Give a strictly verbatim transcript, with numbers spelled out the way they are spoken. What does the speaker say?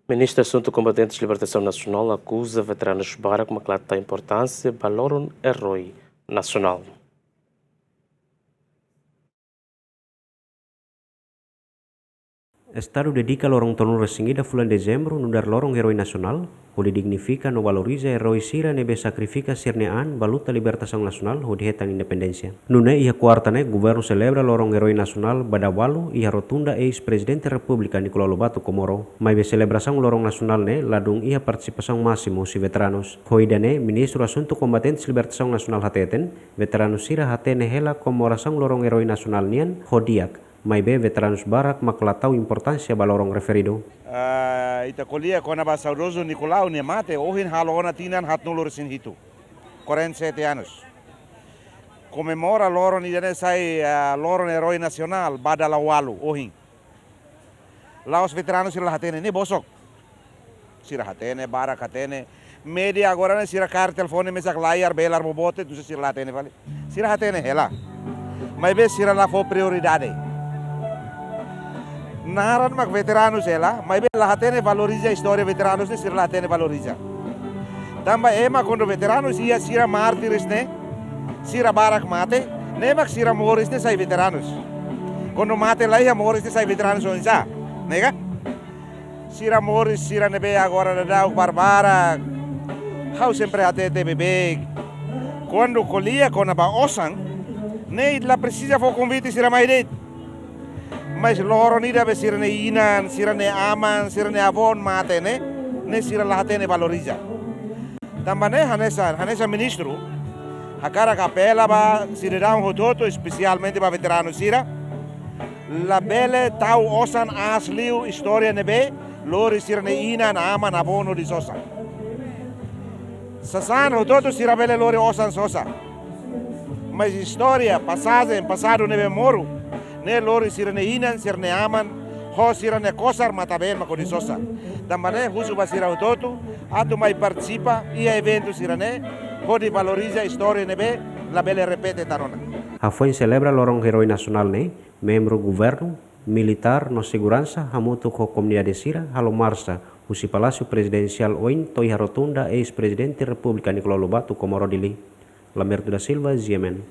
Ministru Asuntu Kombatentes Libertasaun Nasionál akuza veteranus barak mak la tau importánsia ba loron eroi nasionál. Estadu dedika loron tolunulu-resin-ida fulan Dezembru nu'udar loron eroi nasionál, hodi dignifika no valoriza eroi sira ne'ebé sakrifika sira-nia an ba luta libertasaun nasionál hodi hetan independénsia. Nune'e iha kuarta ne'e, governu selebra loron eroi nasionál ba dala ualu iha rotunda eis-Prezidente Repúblika Nicolau Lobato Comoro. Maibé selebrasaun loron nasionál ne'e ladún iha partisipasaun másimu husi veteranus. Ho ida-ne'e, Ministru Asuntu Kombatentes Libertasaun Nasionál hateten, veteranus sira hatene hela komemorasaun loron eroi nasionál nian ho di'ak, maibé veteranus barak mak la tau importánsia ba loron referidu. Ah, ita ko'alia kona-ba saudozu Nicolau nia mate, ohin halo ona tinan haatnulu-resin-hitu, quarenta e sete anos. Komemora loron ida-ne'e sai, ah, loron eroi nasionál ba dala ualu ohin. La'ós veteranus sira la hatene, ne'e bosok. Sira hatene, barak hatene. Média agora ne'e sira kaer telefone mesak layar, belar bobote, entaun sira la hatene fali. Sira hatene hela. Maibé sira la fó prioridade. Naran mak veteranus hela, maibé la hatene valoriza istória veteranus ne'e, sira la hatene valoriza. Tanba ema kuandu veteranus iha sira mártires ne'e, sira barak mate, ne'e mak sira moris ne'e sai veteranus. Kuandu mate la iha, moris ne'e sai veteranus oinsá, ne'e ka? Sira moris, sira ne'ebé agora daudaun barbarak. Ha'u sempre hatete beibeik. Kuandu ko'alia kona-ba osan, ne'e la presiza fó konvite sira mai de'it. Mas loron ida be sira-nia inan, sira-nia aman, sira-nia avón mate ne'e, ne'e sira la hatene valoriza. Tanba ne'e hanesan, hanesan ministru, hakarak apela ba sidadaun hotu-hotu, espesialmente ba veteranu sira, labele tau osan aas liu istória ne'ebé lori sira-nia inan, aman, avó hodi sosa. Sasán hotu-hotu sira bele lori osan sosa. Mas istória, pasajen, pasadu ne'ebé moru, ne'e lori sira-nia inan, sira-nia aman, ho sira-nia kosar matan-been mak hodi sosa. Tanba ne'e husu ba sira hotu-hotu atu mai partisipa iha eventu sira-ne'e, hodi valoriza istória ne'ebé labele repete tan ona. Hafoin selebra loron eroi nasionál ne'e, membru governu, militár no seguransa hamutuk ho komunidade sira halo marsa husi Palásiu Prezidensiál oin to'o iha rotunda eis-Prezidente Repúblika Nicolau Lobato Comoro Dili. Lamerto da Silva, G M N.